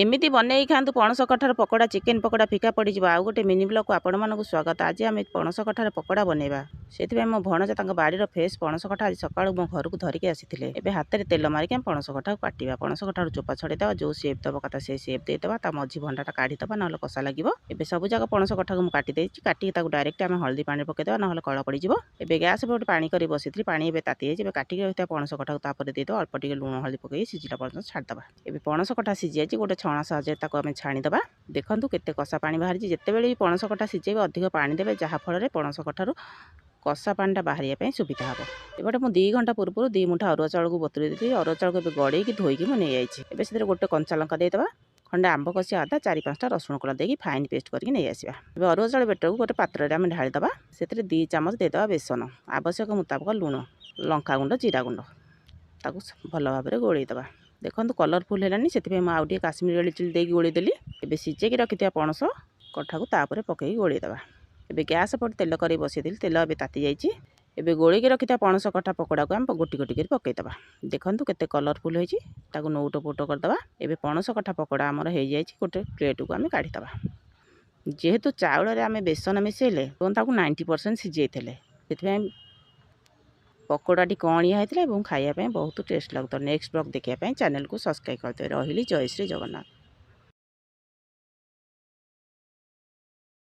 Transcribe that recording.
ଏମିତି ବନେଇ ଖାଆନ୍ତୁ ପଣସ କଠାର ପକୋଡ଼ା, ଚିକେନ୍ ପକୋଡ଼ା ଫିକା ପଡ଼ିଯିବ। ଆଉ ଗୋଟେ ମିନି ବ୍ଲଗ୍କୁ ଆପଣମାନଙ୍କୁ ସ୍ୱାଗତ। ଆଜି ଆମେ ପଣସ କଠାର ପକୋଡ଼ା ବନେଇବା। ସେଥିପାଇଁ ମୋ ଭଣଜା ତାଙ୍କ ବାଡ଼ିର ଫ୍ରେଶ୍ ପଣସ କଠା ଆଜି ସକାଳୁ ମୋ ଘରକୁ ଧରିକି ଆସିଥିଲେ। ଏବେ ହାତରେ ତେଲ ମାରିକି ଆମେ ପଣସ କଠାକୁ କାଟିବା। ପଣସ କଠାରୁ ଚୋପା ଛଡ଼େଇଦେବା। ଯେଉଁ ସେପ୍ ଦେବା କଥା ସେ ସେପ୍ ଦେଇଦେବା। ତା ମଝି ଭଣ୍ଡାଟା କାଢ଼ିଦେବା, ନହେଲେ କଷା ଲାଗିବ। ଏବେ ସବୁ ଯାକ ପଣସ କଠାକୁ ମୁଁ କାଟି ଦେଇଛି। କାଟିକି ତାକୁ ଡାଇରେକ୍ଟ ଆମେ ହଳଦୀ ପାଣିରେ ପକାଇଦେବା, ନହେଲେ କଳ ପଡ଼ିଯିବ। ଏବେ ଗ୍ୟାସ୍ ଉପରେ ଗୋଟେ ପାଣି କରି ବସିଥିଲି। ପାଣି ଏବେ ତାତି ଯାଇଛି। ଏବେ କାଟିକି ରଖିଥିବା ପଣସ କଠାକୁ ତାପରେ ଦେଇଦେବା। ଅଳ୍ପ ଟିକେ ଲୁଣ ହଳଦୀ ପକାଇ ସିଝିଲା ପର୍ଯ୍ୟନ୍ତ ଛାଡ଼ିଦେବା। ଏବେ ପଣସ କଠା ସିଝିଯାଇଛି। ଗୋଟେ ଛଣା ସାହାଯ୍ୟରେ ତାକୁ ଆମେ ଛାଣିଦେବା। ଦେଖନ୍ତୁ କେତେ କଷା ପାଣି ବାହାରିଛି। ଯେତେବେଳେ ବି ପଣସ କଠା ସିଝେଇବେ, ଅଧିକ ପାଣି ଦେବେ, ଯାହାଫଳରେ ପଣସ କଠାରୁ କଷା ପାଣିଟା ବାହାରିବା ପାଇଁ ସୁବିଧା ହେବ। ଏପଟେ ମୁଁ 2 ଘଣ୍ଟା ପୂର୍ବରୁ 2 ମୁଠା ଅରୁଆ ଚାଉଳକୁ ବତୁରେଇ ଦେଇଥିଲି। ଅରୁଆ ଚାଉଳକୁ ଏବେ ଗଡ଼େଇକି ଧୋଇକି ମୁଁ ନେଇଯାଇଛି। ଏବେ ସେଥିରେ ଗୋଟେ କଞ୍ଚା ଲଙ୍କା ଦେଇଦେବା, ଖଣ୍ଡେ ଆମ୍ବ କଷି ଅଦା, ଚାରି ପାଞ୍ଚଟା ରସୁଣ କୋଲା ଦେଇକି ଫାଇନ୍ ପେଷ୍ଟ କରିକି ନେଇ ଆସିବା। ଏବେ ଅରୁଆ ଚାଉଳ ବେଟରକୁ ଗୋଟେ ପାତ୍ରରେ ଆମେ ଢାଳିଦେବା। ସେଥିରେ 2 ଚାମଚ ଦେଇଦେବା ବେସନ, ଆବଶ୍ୟକ ମୁତାବକ ଲୁଣ, ଲଙ୍କାଗୁଣ୍ଡ, ଜିରା ଗୁଣ୍ଡ। ତାକୁ ଭଲ ଭାବରେ ଗୋଳେଇ ଦେବା। ଦେଖନ୍ତୁ, କଲରଫୁଲ୍ ହେଲାନି, ସେଥିପାଇଁ ମୁଁ ଆଉ ଟିକେ କାଶ୍ମୀର ରେଡ଼ି ଚିଲି ଦେଇକି ଗୋଳେଇ ଦେଲି। ଏବେ ସିଝେଇକି ରଖିଥିବା ପଣସ କଠାକୁ ତାପରେ ପକାଇକି ଗୋଳେଇ ଦେବା। ଏବେ ଗ୍ୟାସ୍ ପଟେ ତେଲ କରି ବସେଇଦେଲି। ତେଲ ଏବେ ତାତି ଯାଇଛି। ଏବେ ଗୋଳେଇକି ରଖିଥିବା ପଣସ କଠା ପକୋଡ଼ାକୁ ଆମେ ଗୋଟି ଗୋଟି କରି ପକାଇଦେବା। ଦେଖନ୍ତୁ କେତେ କଲରଫୁଲ୍ ହେଇଛି। ତାକୁ ନଉଟ ପଉଟ କରିଦେବା। ଏବେ ପଣସ କଠା ପକୋଡ଼ା ଆମର ହେଇଯାଇଛି। ଗୋଟେ ପ୍ଲେଟ୍କୁ ଆମେ କାଢ଼ିଦେବା। ଯେହେତୁ ଚାଉଳରେ ଆମେ ବେସନ ମିଶାଇଲେ ଏବଂ ତାକୁ 90% ସିଝେଇଥିଲେ, ସେଥିପାଇଁ ପକୋଡ଼ାଟି କଅଁଳିଆ ହେଇଥିଲା ଏବଂ ଖାଇବା ପାଇଁ ବହୁତ ଟେଷ୍ଟ ଲାଗୁଥିଲା। ନେକ୍ସଟ ବ୍ଲଗ୍ ଦେଖିବା ପାଇଁ ଚ୍ୟାନେଲକୁ ସବସ୍କ୍ରାଇବ୍ କରିଦେବେ। ରହିଲି, ଜୟ ଶ୍ରୀ ଜଗନ୍ନାଥ।